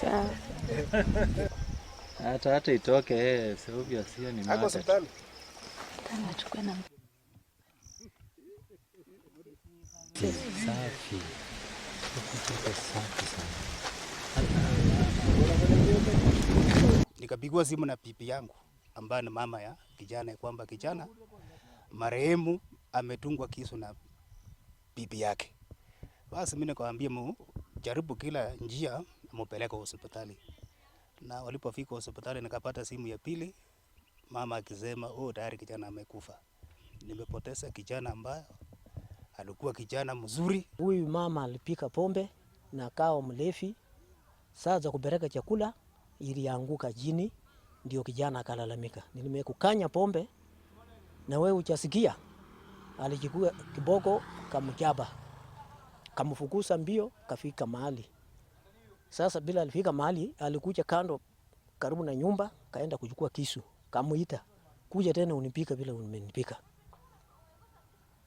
Sawa. Hata itoke si obvious hiyo ni Ako murder. hospitali. Nachukua na Safi. Iko safi sana. Nikapigiwa simu na bibi yangu ambaye ni mama ya kijana kwamba kijana marehemu ametungwa kisu na bibi yake. Basi mimi nikamwambia jaribu kila njia mupeleke hospitali. Na walipofika hospitali nikapata simu ya pili, mama akisema, oh, tayari kijana amekufa. Nimepoteza kijana ambaye alikuwa kijana mzuri. Huyu mama alipika pombe na akawa mlevi. Saa za kupeleka chakula ilianguka chini, ndio kijana akalalamika, nimekukanya pombe na wewe hujasikia. Alichukua kiboko kamchapa, kamfukuza mbio, kafika mahali. Sasa bila alifika mahali, alikuja kando karibu na nyumba, kaenda kuchukua kisu, kamuita, kuja tena unipika vile umenipika.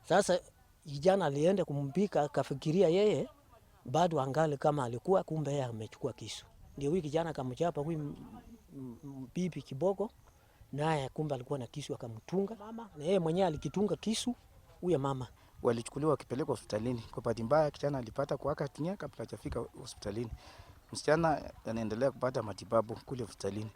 Sasa kijana alienda kumpika, akafikiria yeye bado angali kama alikuwa, kumbe yeye amechukua kisu. Ndio huyu kijana akamchapa huyu bibi kiboko, naye kumbe alikuwa na kisu akamtunga mama, na yeye mwenyewe alikitunga kisu huyo mama. Walichukuliwa wakipelekwa hospitalini. Kwa bahati mbaya, kijana alipata kuaga dunia kabla hajafika hospitalini. Msichana anaendelea kupata matibabu kule hospitalini.